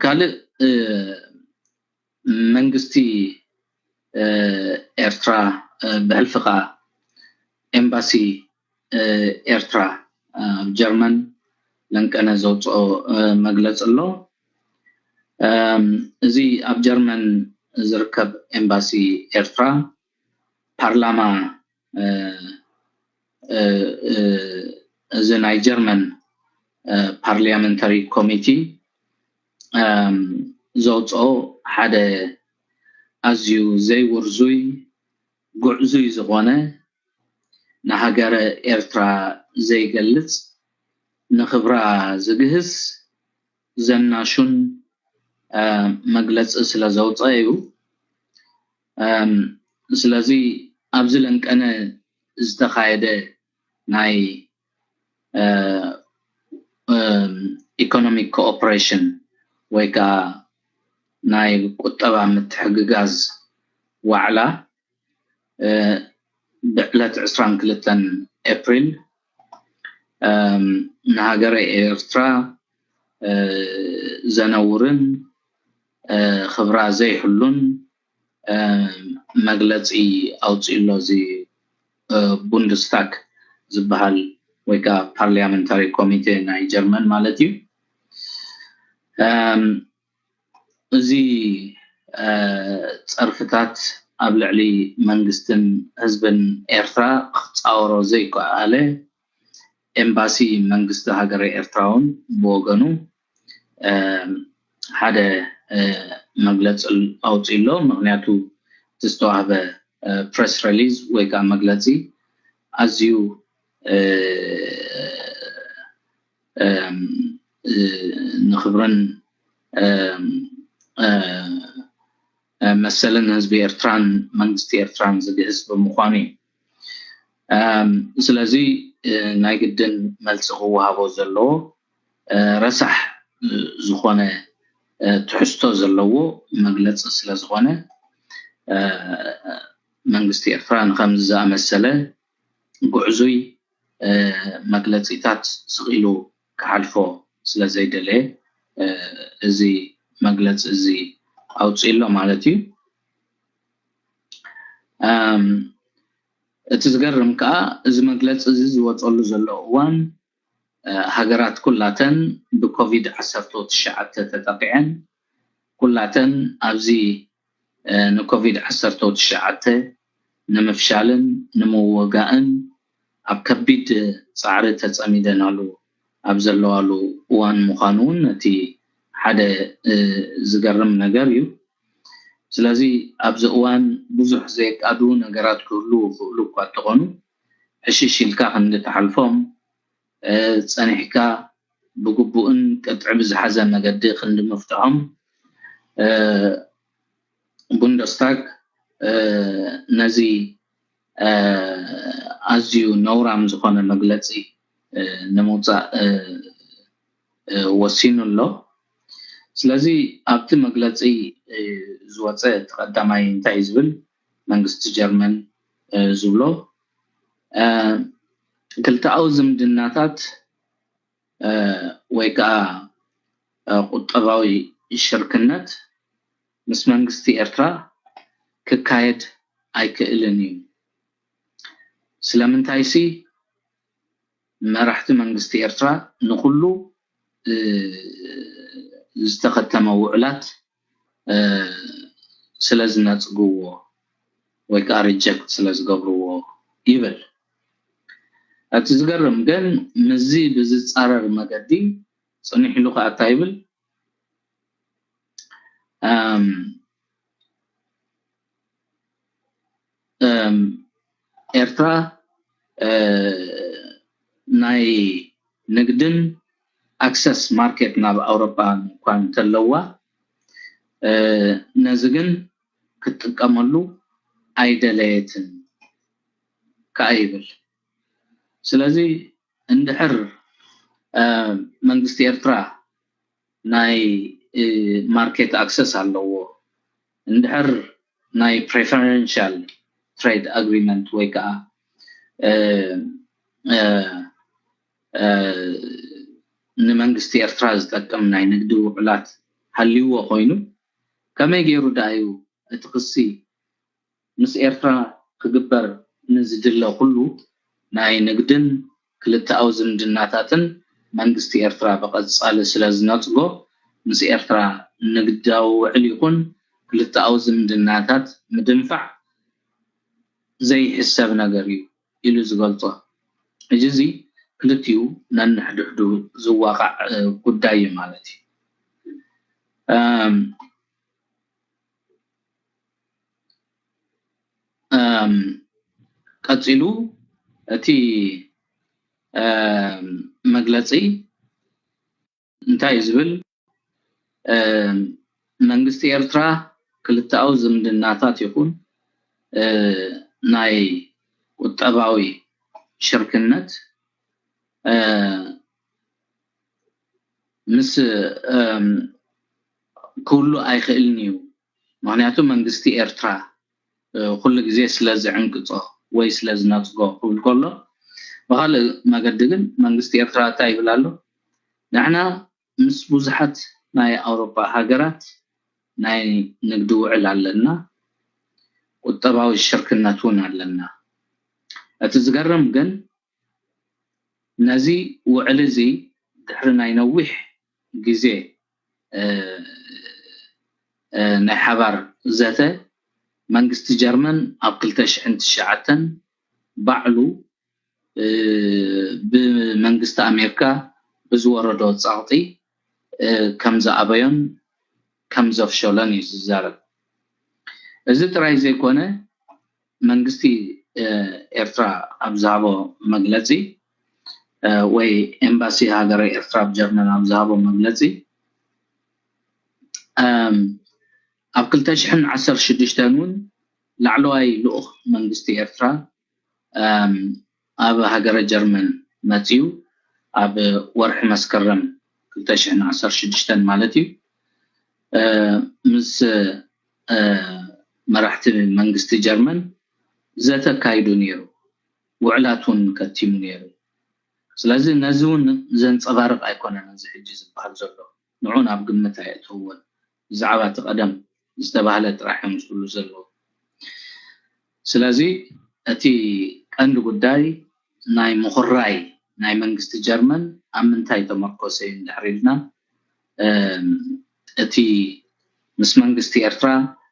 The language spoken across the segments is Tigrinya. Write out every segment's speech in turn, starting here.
ካልእ መንግስቲ ኤርትራ ብሕልፊ ከኣ ኤምባሲ ኤርትራ ኣብ ጀርመን ለንቀነ ዘውፅኦ መግለፂ ኣሎ። እዚ ኣብ ጀርመን ዝርከብ ኤምባሲ ኤርትራ ፓርላማ እዚ ናይ ጀርመን ፓርሊያመንታሪ ኮሚቲ ዘውፅኦ ሓደ ኣዝዩ ዘይውርዙይ ጉዕዙይ ዝኾነ ንሃገረ ኤርትራ ዘይገልጽ ንኽብራ ዝግህስ ዘናሹን መግለፂ ስለ ዘውፀ እዩ። ስለዚ ኣብዚ ለንቀነ ዝተኻየደ ናይ ኢኮኖሚክ ኮኦፕሬሽን ወይ ከዓ ናይ ቁጠባ ምትሕግጋዝ ዋዕላ ብዕለት ዕስራን ክልተን ኤፕሪል ንሃገረ ኤርትራ ዘነውርን ክብራ ዘይሕሉን መግለፂ ኣውፅኡ ኣሎ። እዚ ቡንድስታግ ዝበሃል ወይ ከዓ ፓርሊያመንታሪ ኮሚቴ ናይ ጀርመን ማለት እዩ። እዚ ፀርፍታት ኣብ ልዕሊ መንግስትን ህዝብን ኤርትራ ክፃወሮ ዘይከኣለ ኤምባሲ መንግስቲ ሃገረ ኤርትራ እውን ብወገኑ ሓደ መግለፂ ኣውፅኡ ኣሎ። ምክንያቱ እቲ ዝተዋህበ ፕሬስ ሪሊዝ ወይ ከዓ መግለፂ ኣዝዩ ንክብርን መሰልን ህዝቢ ኤርትራን መንግስቲ ኤርትራን ዝግህስ ብምዃኑ እዩ። ስለዚ ናይ ግድን መልሲ ክወሃቦ ዘለዎ ረሳሕ ዝኾነ ትሕዝቶ ዘለዎ መግለፂ ስለዝኾነ መንግስቲ ኤርትራ ንከምዚ ዝኣመሰለ ጉዕዙይ መግለፂታት ስቕ ኢሉ ክሓልፎ ስለዘይደለየ እዚ መግለፂ እዚ ኣውፅኡ ኣሎ ማለት እዩ። እቲ ዝገርም ከዓ እዚ መግለፂ እዚ ዝወፀሉ ዘሎ እዋን ሃገራት ኩላተን ብኮቪድ ዓሰርተ ትሽዓተ ተጠቂዐን ኩላተን ኣብዚ ንኮቪድ ዓሰርተ ትሽዓተ ንምፍሻልን ንምውጋእን ኣብ ከቢድ ፃዕሪ ተፀሚደናሉ ኣብ ዘለዋሉ እዋን ምዃኑ እውን እቲ ሓደ ዝገርም ነገር እዩ። ስለዚ ኣብዚ እዋን ብዙሕ ዘየቃዱ ነገራት ክህሉ ይኽእሉ እኳ እንተኾኑ ዕሽሽ ኢልካ ክንዲ ትሓልፎም ጸኒሕካ ብግቡእን ቅጥዒ ብዝሓዘ መገዲ ክንዲ ምፍትሖም ቡንደስታግ ነዚ ኣዝዩ ነውራም ዝኾነ መግለፂ ንምውፃእ ወሲኑ ኣሎ። ስለዚ ኣብቲ መግለፂ ዝወፀ እቲ ቀዳማይ እንታይ ዝብል መንግስቲ ጀርመን ዝብሎ ክልተኣዊ ዝምድናታት ወይ ከዓ ቁጠባዊ ሽርክነት ምስ መንግስቲ ኤርትራ ክካየድ ኣይክእልን እዩ። ስለምንታይሲ መራሕቲ መንግስቲ ኤርትራ ንኩሉ ዝተኸተመ ውዕላት ስለ ዝነጽግዎ ወይ ከዓ ሪጀክት ስለ ዝገብርዎ ይብል። እቲ ዝገርም ግን ምስዚ ብዝጻረር መገዲ ጽኒሕ ኢሉ ከዓ እንታይ ይብል? ኤርትራ ናይ ንግድን ኣክሰስ ማርኬት ናብ ኣውሮጳ እኳ እንተለዋ ነዚ ግን ክትጥቀመሉ ኣይደለየትን ከዓ ይብል። ስለዚ እንድሕር መንግስቲ ኤርትራ ናይ ማርኬት ኣክሰስ ኣለዎ፣ እንድሕር ናይ ፕሬፈረንሻል ትሬድ ኣግሪመንት ወይ ከዓ ንመንግስቲ ኤርትራ ዝጠቅም ናይ ንግዲ ውዕላት ሃልይዎ ኮይኑ፣ ከመይ ገይሩ ደኣ እዩ እቲ ክሲ ምስ ኤርትራ ክግበር ንዝድለ ኩሉ ናይ ንግድን ክልተኣዊ ዝምድናታትን መንግስቲ ኤርትራ ብቐጻሊ ስለ ዝነጽጎ፣ ምስ ኤርትራ ንግዳዊ ውዕል ይኹን ክልተኣዊ ዝምድናታት ምድንፋዕ ዘይሕሰብ ነገር እዩ ኢሉ ዝገልጾ። ሕጂ እዚ ክልቲኡ ነንሕድሕዱ ዝዋቃዕ ጉዳይ እዩ ማለት እዩ። ቀፂሉ እቲ መግለፂ እንታይ እዩ ዝብል? መንግስቲ ኤርትራ ክልተኣዊ ዝምድናታት ይኹን ናይ ቁጠባዊ ሽርክነት ምስ ክህሉ ኣይኽእልን እዩ። ምክንያቱ መንግስቲ ኤርትራ ኩሉ ግዜ ስለ ዝዕንቅፆ ወይ ስለ ዝነፅጎ ክብል ከሎ፣ ብካልእ መገዲ ግን መንግስቲ ኤርትራ እንታይ ይብል ኣሎ? ንሕና ምስ ብዙሓት ናይ ኣውሮፓ ሃገራት ናይ ንግዲ ውዕል ኣለና፣ ቁጠባዊ ሽርክነት እውን ኣለና። እቲ ዝገርም ግን ነዚ ውዕል እዚ ድሕሪ ናይ ነዊሕ ግዜ ናይ ሓባር ዘተ መንግስቲ ጀርመን ኣብ ክልተ ሽሕን ትሽዓተን ባዕሉ ብመንግስቲ ኣሜሪካ ብዝወረዶ ጸቕጢ ከም ዝኣበዮን ከም ዘፍሸሎን እዩ ዝዛረብ። እዚ ጥራይ ዘይኮነ መንግስቲ ኤርትራ ኣብ ዝሃቦ መግለጺ ወይ ኤምባሲ ሃገረ ኤርትራ ኣብ ጀርመን ኣብ ዝሃቦ መግለጺ ኣብ ክልተ ሽሕን ዓሰርተ ሽዱሽተን እውን ላዕለዋይ ልኡኽ መንግስቲ ኤርትራ ኣብ ሃገረ ጀርመን መፅዩ ኣብ ወርሒ መስከረም ክልተ ሽሕን ዓሰርተ ሽዱሽተን ማለት እዩ ምስ መራሕቲ መንግስቲ ጀርመን ዘተካይዱ ነይሩ። ውዕላት እውን ከቲሙ ነይሩ። ስለዚ ነዚ እውን ዘንፀባርቕ ኣይኮነን እዚ ሕጂ ዝበሃል ዘሎ። ንዑ ናብ ግምት ኣየእተውዎን። ብዛዕባ እቲ ቀደም ዝተባህለ ጥራሕ እዮም ዝብሉ ዘለዉ። ስለዚ እቲ ቀንዲ ጉዳይ ናይ ምኹራይ ናይ መንግስቲ ጀርመን ኣብ ምንታይ ተመርኮሰ እዩ እንድሕር ኢልና እቲ ምስ መንግስቲ ኤርትራ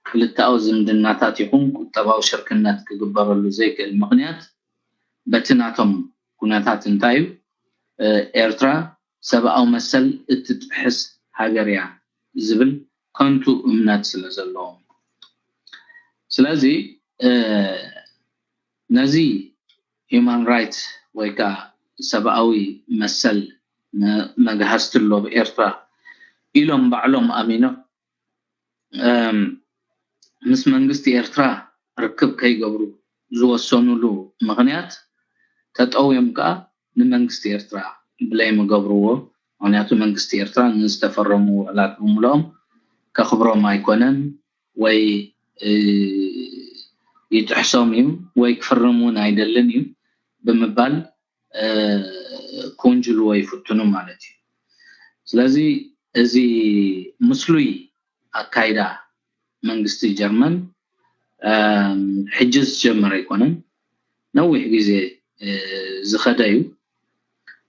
ክልተኣዊ ዝምድናታት ይኹን ቁጠባዊ ሽርክነት ክግበረሉ ዘይክእል ምኽንያት በቲ ናቶም ኩነታት እንታይ እዩ? ኤርትራ ሰብኣዊ መሰል እትጥሕስ ሃገር እያ ዝብል ከንቱ እምነት ስለ ዘለዎም። ስለዚ ነዚ ሂማን ራይትስ ወይ ከዓ ሰብኣዊ መሰል መግሃስቲ ኣሎ ብኤርትራ ኢሎም ባዕሎም ኣሚኖም ምስ መንግስቲ ኤርትራ ርክብ ከይገብሩ ዝወሰኑሉ ምኽንያት ተጠውዮም ከዓ ንመንግስቲ ኤርትራ ብለይም ገብርዎ። ምክንያቱ መንግስቲ ኤርትራ ንዝተፈረሙ ውዕላት ብምልኦም ከኽብሮም ኣይኮነን ወይ ይጥሕሶም እዩ ወይ ክፍርም እውን ኣይደልን እዩ ብምባል ክውንጅልዎ ይፍትኑ ማለት እዩ። ስለዚ እዚ ምስሉይ ኣካይዳ መንግስቲ ጀርመን ሕጂ ዝጀመረ ኣይኮነን፣ ነዊሕ ግዜ ዝኸደ እዩ።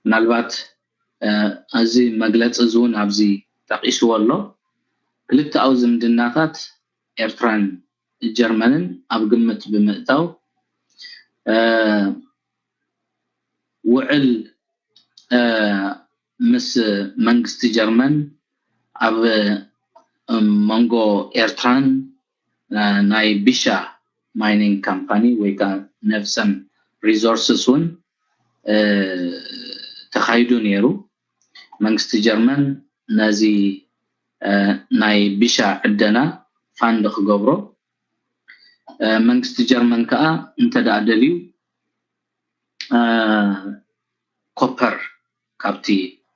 ምናልባት እዚ መግለፂ እዚ እውን ኣብዚ ጠቂስዎ ኣሎ። ክልተኣዊ ዝምድናታት ኤርትራን ጀርመንን ኣብ ግምት ብምእታው ውዕል ምስ መንግስቲ ጀርመን ኣብ መንጎ ኤርትራን ናይ ቢሻ ማይኒንግ ካምፓኒ ወይ ከዓ ነፍሰን ሪሶርስስ እውን ተኻይዱ ነይሩ። መንግስቲ ጀርመን ነዚ ናይ ቢሻ ዕደና ፋንድ ክገብሮ መንግስቲ ጀርመን ከዓ እንተደኣ ደልዩ ኮፐር ካብቲ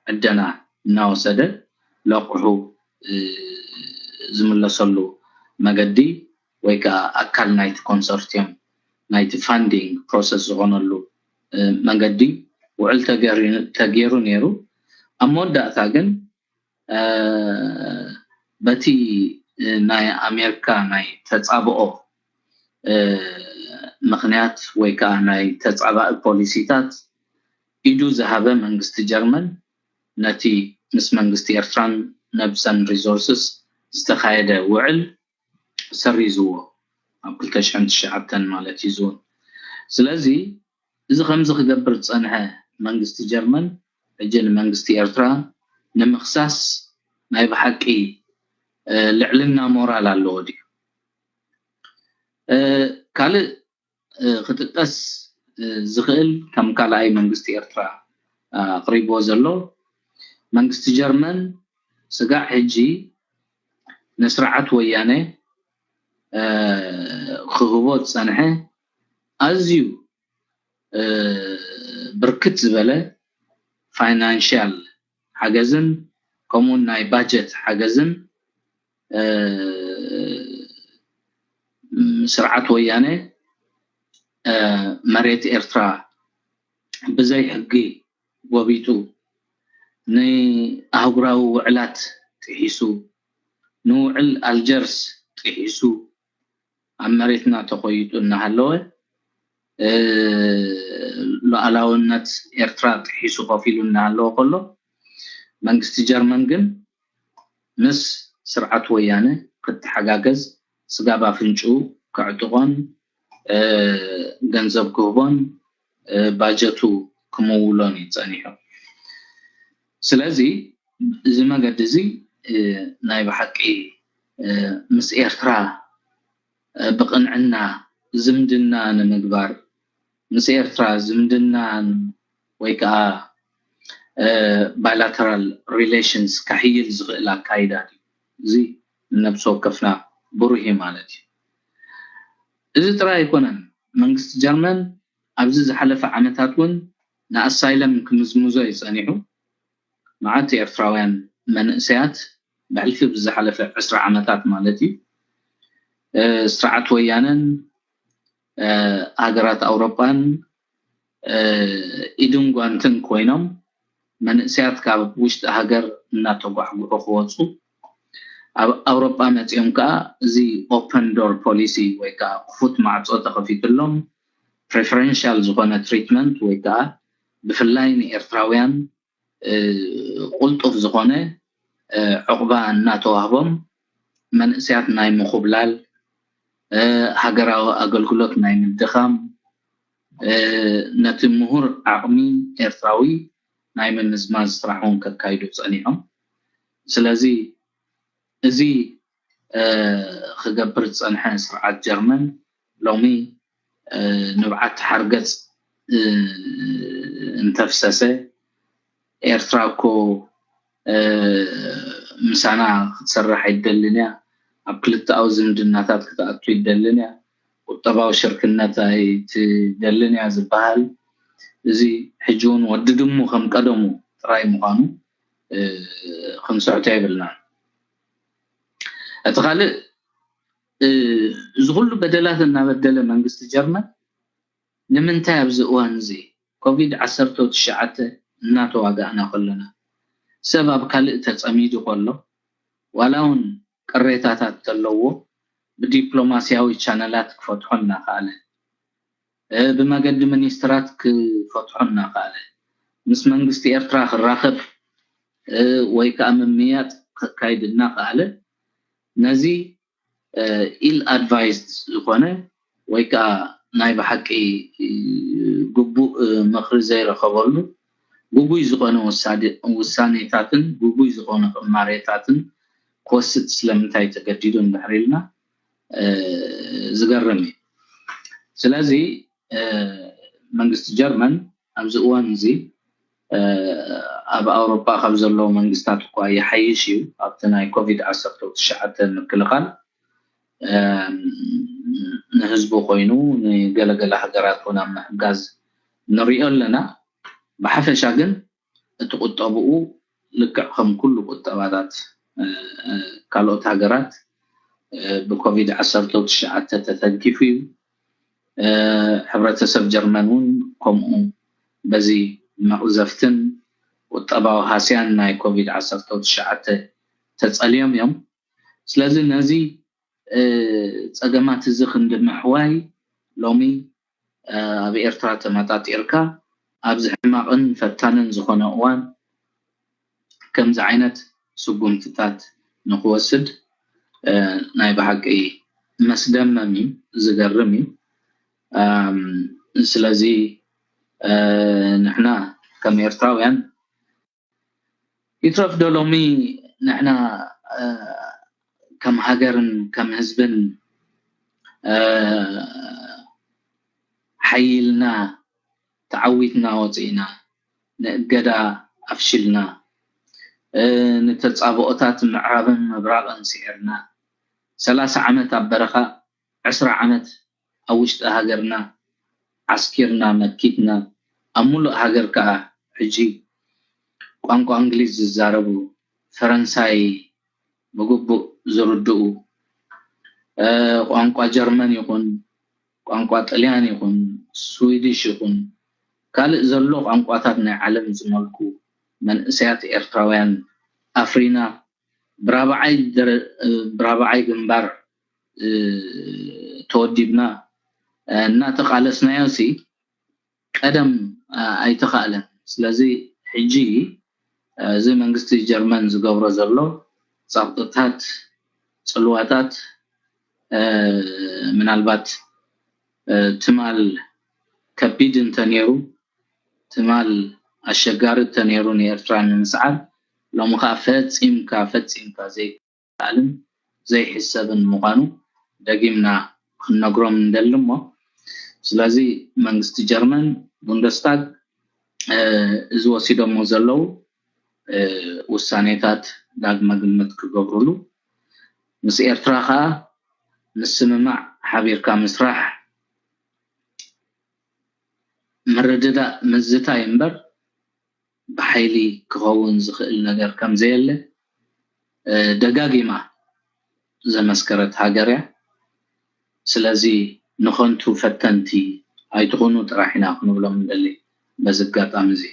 ዕደና እናወሰደ ለቁሑ ዝምለሰሉ መገዲ ወይ ከዓ ኣካል ናይቲ ኮንሶርቲየም ናይቲ ፋንዲንግ ፕሮሰስ ዝኾነሉ መገዲ ውዕል ተገይሩ ነይሩ። ኣብ መወዳእታ ግን በቲ ናይ ኣሜሪካ ናይ ተፃብኦ ምኽንያት ወይ ከዓ ናይ ተፃባኢ ፖሊሲታት ኢዱ ዝሃበ መንግስቲ ጀርመን ነቲ ምስ መንግስቲ ኤርትራን ነብሰን ሪሶርስስ ዝተኻየደ ውዕል ሰሪዝዎ ኣብ ክልተ ሽሕን ትሽዓተን ማለት እዩ ዝውን ስለዚ እዚ ከምዚ ክገብር ዝፀንሐ መንግስቲ ጀርመን ሕጂ ንመንግስቲ ኤርትራ ንምኽሳስ ናይ ብሓቂ ልዕልና ሞራል ኣለዎ ድዩ ካልእ ክጥቀስ ዝኽእል ከም ካልኣይ መንግስቲ ኤርትራ ኣቕሪብዎ ዘሎ መንግስቲ ጀርመን ስጋዕ ሕጂ ንስርዓት ወያነ ክህቦ ዝፀንሐ ኣዝዩ ብርክት ዝበለ ፋይናንሽያል ሓገዝን ከምኡውን ናይ ባጀት ሓገዝን ስርዓት ወያነ መሬት ኤርትራ ብዘይ ሕጊ ጎቢጡ ንኣህጉራዊ ውዕላት ጥሒሱ ንውዕል ኣልጀርስ ጥሒሱ ኣብ መሬትና ተኾይጡ እናሃለወ ሉዓላውነት ኤርትራ ጥሒሱ ኮፍ ኢሉ እናሃለወ ከሎ መንግስቲ ጀርመን ግን ምስ ስርዓት ወያነ ክተሓጋገዝ ስጋብ ኣፍንጭኡ ከዕጥቖን ገንዘብ ክህቦን ባጀቱ ክምውሎን እዩ ፀኒሑ። ስለዚ እዚ መገዲ እዚ ናይ ብሓቂ ምስ ኤርትራ ብቕንዕና ዝምድና ንምግባር ምስ ኤርትራ ዝምድና ወይ ከዓ bilateral relations ከሕይል ዝኽእል ኣካይዳ ድዩ? እዚ ንነብሲ ወከፍና ብሩህ እዩ ማለት እዩ። እዚ ጥራይ ኣይኮነን። መንግስቲ ጀርመን ኣብዚ ዝሓለፈ ዓመታት እውን ንኣሳይለም ክምዝምዞ እዩ ጸኒሑ። መዓት ኤርትራውያን መንእሰያት ብሕልፊ ብዝሓለፈ ዕስራ ዓመታት ማለት እዩ ስርዓት ወያነን ሃገራት ኣውሮጳን ኢድን ጓንትን ኮይኖም መንእሰያት ካብ ውሽጢ ሃገር እናተጓሕጉሑ ክወፁ ኣብ ኣውሮጳ መፂኦም ከዓ እዚ open door policy ወይ ከዓ ክፉት ማዕፆ ተኸፊትሎም preferential ዝኾነ treatment ወይ ከዓ ብፍላይ ንኤርትራውያን ቁልጡፍ ዝኾነ ዕቑባ እናተዋህቦም መንእሰያት ናይ ምኹብላል ሃገራዊ ኣገልግሎት ናይ ምድኻም ነቲ ምሁር ዓቕሚ ኤርትራዊ ናይ ምምዝማዝ ስራሕ እውን ከካይዱ ፀኒሖም። ስለዚ እዚ ክገብር ዝፀንሐ ስርዓት ጀርመን ሎሚ ንብዓት ሓርገፅ እንተፍሰሰ ኤርትራ እኮ ምሳና ክትሰርሕ ኣይደልን እያ፣ ኣብ ክልተኣዊ ዝምድናታት ክትኣቱ ኣይደልን እያ፣ ቁጠባዊ ሽርክነት ኣይትደልን እያ ዝበሃል እዚ ሕጂ እውን ወዲ ድሙ ከም ቀደሙ ጥራይ ምዃኑ ክንስሕቶ የብልናን። እቲ ካልእ እዚ ኩሉ በደላት እናበደለ መንግስቲ ጀርመን ንምንታይ ኣብዚ እዋን እዚ ኮቪድ ዓሰርተ ትሽዓተ እናተዋጋእና ከለና ሰብ ኣብ ካልእ ተፀሚዱ ከሎ ዋላ እውን ቅሬታታት ተለዎ ብዲፕሎማሲያዊ ቻነላት ክፈትሖ እናኸኣለ ብመገዲ ሚኒስትራት ክፈትሖ እናኸኣለ ምስ መንግስቲ ኤርትራ ክራኸብ ወይ ከዓ ምምያጥ ከካይድ እናኸኣለ ነዚ ill advised ዝኾነ ወይ ከዓ ናይ ብሓቂ ግቡእ ምኽሪ ዘይረኸበሉ ግጉይ ዝኾነ ውሳኔታትን ግጉይ ዝኾነ ቅማሬታትን ክወስድ ስለምንታይ ተገዲዱ እንድሕር ኢልና ዝገርም እዩ። ስለዚ መንግስቲ ጀርመን ኣብዚ እዋን እዚ ኣብ ኣውሮጳ ካብ ዘለዉ መንግስታት እኳ ይሓይሽ እዩ ኣብቲ ናይ ኮቪድ ዓሰርተ ትሽዓተ ምክልኻል ንህዝቡ ኮይኑ ንገለገለ ሃገራት እውን ኣብ ምሕጋዝ ንሪኦ ኣለና። ብሓፈሻ ግን እቲ ቁጠብኡ ልክዕ ከም ኩሉ ቁጠባታት ካልኦት ሃገራት ብኮቪድ ዓሰርተ ትሽዓተ ተተንኪፉ እዩ። ሕብረተሰብ ጀርመን እውን ከምኡ በዚ መቕዘፍትን ቁጠባዊ ሃስያን ናይ ኮቪድ ዓሰርተ ትሽዓተ ተጸልዮም እዮም። ስለዚ ነዚ እ፣ ጸገማት እዚ ክንዲ ምሕዋይ ሎሚ እ፣ ኣብ ኤርትራ ተመጣጢርካ ኣብዚ ሕማቕን ፈታንን ዝኾነ እዋን ከምዚ ዓይነት ስጉምትታት ንክወስድ እ፣ ናይ ብሓቂ መስደመም እዩ፣ ዝገርም እዩ። እም፣ ስለዚ እ፣ ንሕና ከም ኤርትራውያን ይትረፍ ዶ ሎሚ ንሕና እ፣ ከም ሃገርን ከም ህዝብን እ፣ ሓይልና ተዓዊትና ወፂእና ንእገዳ ኣፍሽልና እ፣ ንተፃብኦታት ምዕራብን ምብራቕን ስዒርና ሰላሳ ዓመት ኣብ በረኻ ዕስራ ዓመት ኣብ ውሽጢ ሃገርና ዓስኪርና መኪትና ኣብ ሙሉእ ሃገር ከዓ ሕጂ ቋንቋ እንግሊዝ ዝዛረቡ ፈረንሳይ ብግቡእ ዝርድኡ እ፣ ቋንቋ ጀርመን ይኹን ቋንቋ ጥልያን ይኹን ስዊድሽ ይኹን ካልእ ዘሎ ቋንቋታት ናይ ዓለም ዝመልኩ መንእሰያት ኤርትራውያን ኣፍሪና ብራብዓይ ደረ- እ፣ ብራብዓይ ግንባር እ፣ ተወዲብና እ፣ እናተቃለስናዮ ሲ ቀደም እ፣ ኣይተኻእለን። ስለዚ ሕጂ እ፣ እዚ መንግስቲ ጀርመን ዝገብሮ ዘሎ ጸቕጥታት፣ ጽልዋታት እ፣ ምናልባት እ፣ ትማል ከቢድ እንተነይሩ ትማል ኣሸጋሪ እንተነይሩ ንኤርትራ ንምስዓር ሎሚ ከዓ ፈጺምካ ፈጺምካ ዘይከኣልን ዘይሕሰብን ምዃኑ ደጊምና ክንነግሮም ንደሊ እሞ ስለዚ መንግስቲ ጀርመን ቡንደስታግ እ፣ እዚ ወሲዶሞ ዘለዉ እ፣ ውሳኔታት ዳግመ ግምት ክገብሩሉ ምስ ኤርትራ ከዓ ምስምማዕ ሓቢርካ ምስራሕ ምርድዳእ ምዝታይ እምበር ብሓይሊ ክኸውን ዝኽእል ነገር ከም ዘየለ እ፣ ደጋጊማ ዘመስከረት ሃገር እያ። ስለዚ ንኸንቱ ፈተንቲ ኣይትኹኑ ጥራሕ ኢና ክንብሎም ንደሊ በዚ ኣጋጣሚ እዚ።